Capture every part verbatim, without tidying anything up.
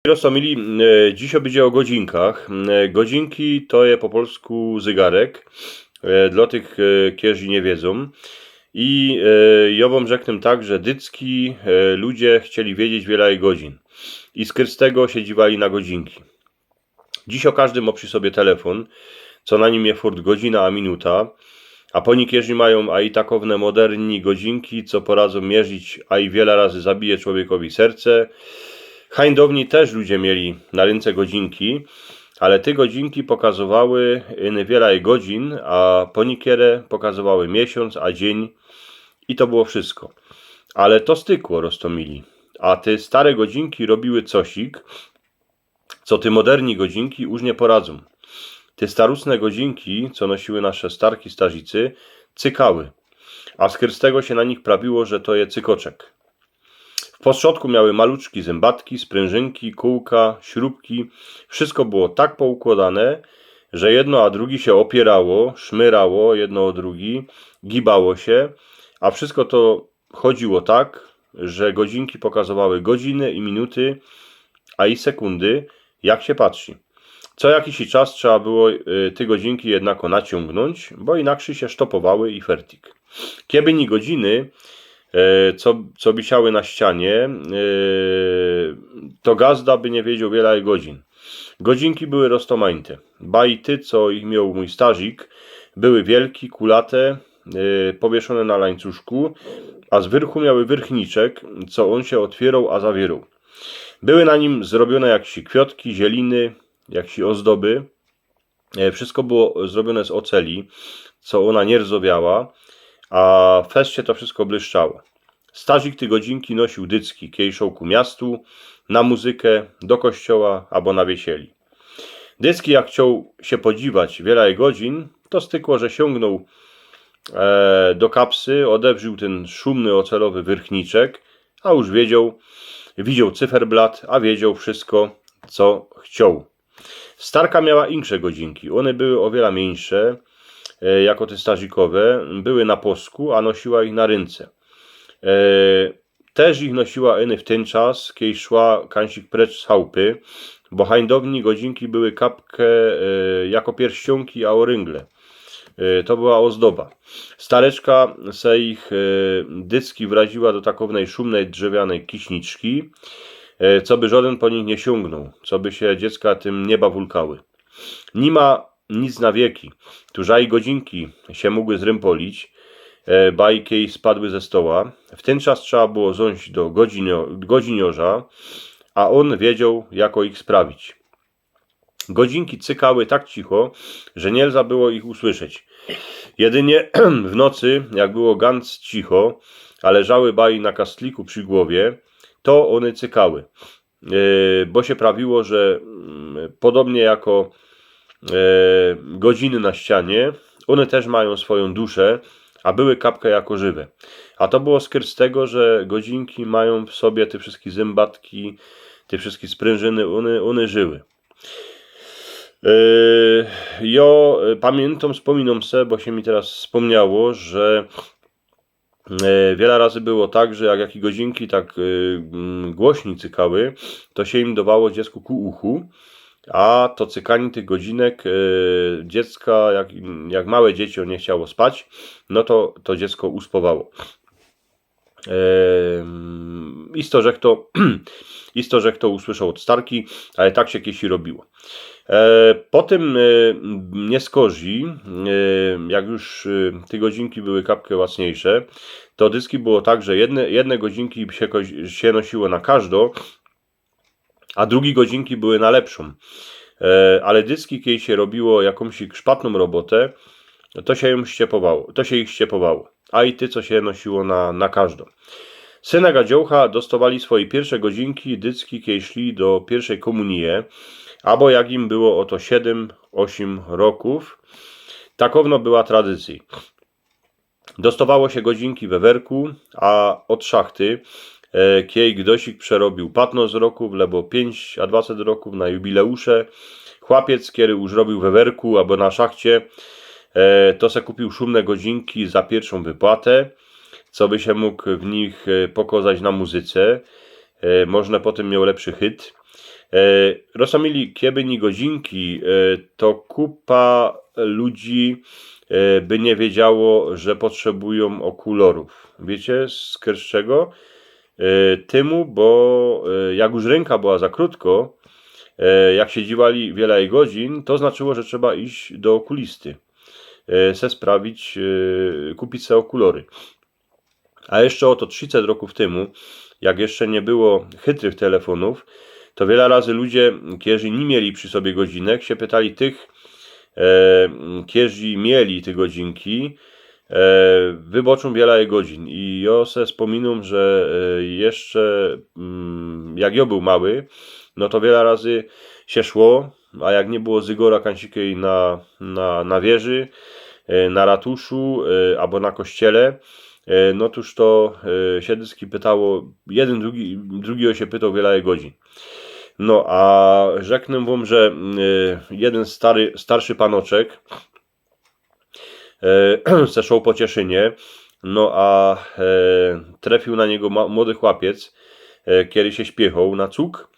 Roztōmili, e, dzisiej bydzie ô godzinkach. E, godzinki to je po polsku zygarek, e, dlŏ tych, e, kerzy niy wiedzōm. I, e, jŏ wōm rzeknę tak, że dycki, e, ludzie chcieli wiedzieć, wiela je godzin. I skryz tego sie dziwali na godzinki. Dzisiej kŏżdy mŏ przi sobie telefōn, co na nim je furt godzina a minuta, a pōni kerzy majōm aj takowne modernne godzinki, co poradzōm mierzić, a i wiela razy zabije człowiekowi serce. Hańdowni tyż ludzie mieli na rynce godzinki, ale te godzinki pokazowały, e, wiela je godzin, a pōni kere pokazowały miesiōnc a dziyń. I to było wszystko. Ale to stykło, roztōmili. A te stare godzinki robiły cosik, co te modernne godzinki już niy poradzōm. Te starusne godzinki, co nosiły nasze starki, starzicy, cykały. A skryz tego sie na nich prawiło, że to je cykoczek. W postrzodku miały maluczki zymbatki, sprynżynki, kōłka, śrubki. Wszystko było tak poukłodane, że jedno a drugi sie ôpierało, szmyrało jedno ô drugi, gibało sie, a wszystko to chodziło tak, że godzinki pokazowały godziny i minuty, a i sekundy, jak sie patrzi. Co jakiś czas trzeba było, e, te godzinki jednako naciōngnōńć, bo inakrzyj sie sztopowały i fertik. Kieby niy godziny, e, co, co wisiały na ścianie, e, to gazda by niy wiedzioł, wiela je godzin. Godzinki były roztōmajte. Baj te, co ich mioł mōj starzik, były wielki, kulate, e, powieszōne na lańcuszku, a z wyrchu miały wyrchniczek, co ôn sie ôtwieroł a zawieroł. Były na nim zrobiōne jaksik kwiotki, zieliny, jaksik ôzdoby. E, wszystko było zrobiōne z ôceli, co ôna niy rdzowiała, a fest sie to wszystko błyszczało. Starzik te godzinki nosiōł dycki, kej szoł ku miastu, na muzykę, do kościoła abo na wiesieli. Dycki, jak chcioł sie podziwać, wiela je godzin, to stykło, że siōngnōł, e, do kapsy, ôdewrziōł tyn szumny ôcelowy wyrchniczek, a już wiedzioł, widzioł cyferblat, a wiedzioł wszystko, co chcioł. Starka miała insze godzinki. Ône były ô wiela miyńsze, e, jako te starzikowe. Były na posku, a nosiła ich na rynce. E, Tyż ich nosiła ône w tyn czas, kej szła kansik precz z chałpy, bo hańdowni godzinki były kapke, e, jako pierściōnki a ôryngle. E, to była ôzdoba. Stareczka se ich, e, dycki wraziła do takownej szumnej drzewianej kiśniczki, e, coby żodyn po nich niy siōngnōł, coby sie dziecka tym niy bawulkały. Niy ma nic na wieki. Tu żaj godzinki sie mogły zrympolić, e, baj kej spadły ze stoła. W tyn czas trzeba było zōńś do godzinio-, godziniŏrza, a ôn wiedzioł, jako ich sprawić. Godzinki cykały tak cicho, że niy lza było ich usłyszeć. Jedynie w nocy, jak było ganc cicho, a leżały baj na kastliku przi głowie, to ône cykały. E, bo sie prawiło, że, mm, podobnie jako, e, godziny na ścianie, ône tyż majōm swojōm duszã, a były kapke jako żywe. A to było skryz tego, że godzinki majōm w sobie te wszyjske zymbatki, te wszyjske sprynżyny, ône, ône żyły. E, jŏ, e, pamiyntōm, spōminōm se, bo sie mi teroz spōmniało, że E, wiela razy było tak, że jak jake godzinki tak, e, mm, głośnij cykały, to sie im dŏwało dziecku ku uchu, a to cykanie tych godzinek, e, dziecka, jak, jak małe dzieciã niy chciało spać, no to, to dziecko uspowało. E, mm, isto, że chto, isto, że chto usłyszoł ôd starki, ale tak sie kejsi robiło. E, potym, e, niy skorzij, e, jak już, e, te godzinki były kapke łacniyjsze, to dycki było tak, że jedne, jedne godzinki sie ko-, sie nosiło na kożdo, a drugi godzinki były na lepszōm. E, ale dycki, kej sie robiło jakōmś szpatnōm robotã, to sie im ściepowało, to sie ich ściepowało. A i te, co sie nosiło na, na kożdo. Synek a dziołcha dostŏwali swoje piyrsze godzinki dycki, kej szli do piyrszej kōmunije, abo jak im było ô to siedym, ôziym rokōw. Takowno była tradycyjŏ. Dostŏwało sie godzinki we werku, a ôd szachty, e, kej gdosik przerobiōł patnŏs rokōw, lebo piyńć a dwacet rokōw na jubileusze, chłopiec, kery już robiōł we werku abo na szachcie, e, to se kupiōł szumne godzinki za piyrszōm wypłatã, coby sie mōg w nich, e, pokŏzać na muzyce. E, może potym mioł lepszy hit. E, Roztōmili, kieby niy godzinki, e, to kupa ludzi e, by niy wiedziało, że potrzebujōm ôkulorōw. Wiycie, z kerszczego? E, tymu, bo e, jak już rynka była za krōtko, e, jak sie dziwali wiela godzin, to znaczyło, że trzeba iś do ôkulisty, e, se sprawić, e, kupić se ôkulory. A jeszcze ôto trziset rokōw tymu, jak jeszcze niy było chytrych telefōnōw, to wiela razy ludzie, kierzy niy mieli przi sobie godzinek, sie pytali tych, e, kierzy mieli te godzinki, e, wyboczōm wiela godzin. I jo se spōminōm, że e, jeszcze mm, jak jo bōł mały, no to wiela razy sie szło, a jak niy było zygora kańcikej na, na, na wieży, e, na ratuszu, e, abo na kościele, e, no tōż to e, sie dyski pytało, jedyn drugi, drugigo sie pytoł wiela godzin. No a rzeknę wōm, że e, jedyn stary, starszy panoczek e, se szoł po Cieszynie, no a e, trefiōł na niego ma- młody chłopiec, e, kiery sie śpiechoł na cug,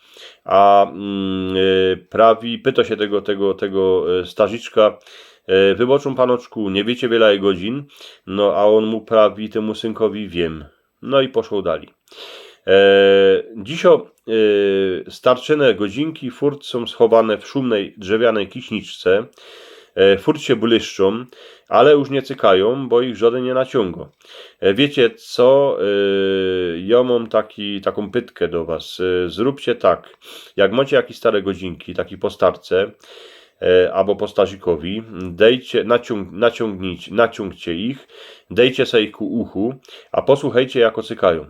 a mm, e, prawi, pyto sie tego, tego, tego e, starziczka, e, wyboczōm panoczku, niy wiycie wiela godzin, no a ôn mu prawi, tymu synkowi, wiym. No i poszoł dalij. E, dzisio e, starczyne godzinki furt sōm schowane w szumnej drzewianej kiśniczce, e, furt sie błyszczōm, ale już niy cykajōm, bo ich żodyn niy naciōngo. E, wiycie co, e, jo mōm taki, takōm pytkã do was. E, zrōbcie tak, jak mōcie jakeś stare godzinki, taki po starce, e, abo po starzikowi, dejcie, naciōng- naciōngnijcie, naciōngcie ich, dejcie se ich ku uchu, a posłuchejcie, jako cykajōm.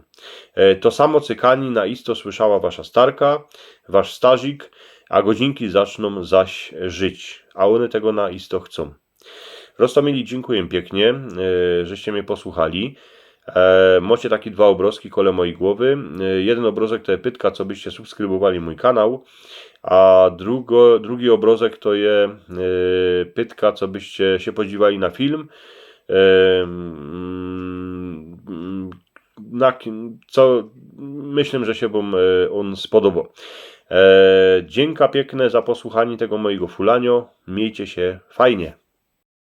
E, to samo cykanie na isto słyszała wasza starka, wasz starzik, a godzinki zacznōm zaś żyć, a ône tego na isto chcōm. Roztōmili, dziynkuję piyknie, e, żeście mie posłuchali. E, mōcie taki dwa ôbrozki kole mojij głowy. E, jedyn ôbrozek to je pytka, co byście subskrybowali mōj kanał, a drugo, drugi ôbrozek to je e, pytka, co byście sie podziwali na film. E, mm, na kim, co myślę, że sie wōm e, ôn spodobo. E, dziynka piykne za posłuchanie tego mojigo fulanio. Miejcie sie fajnie.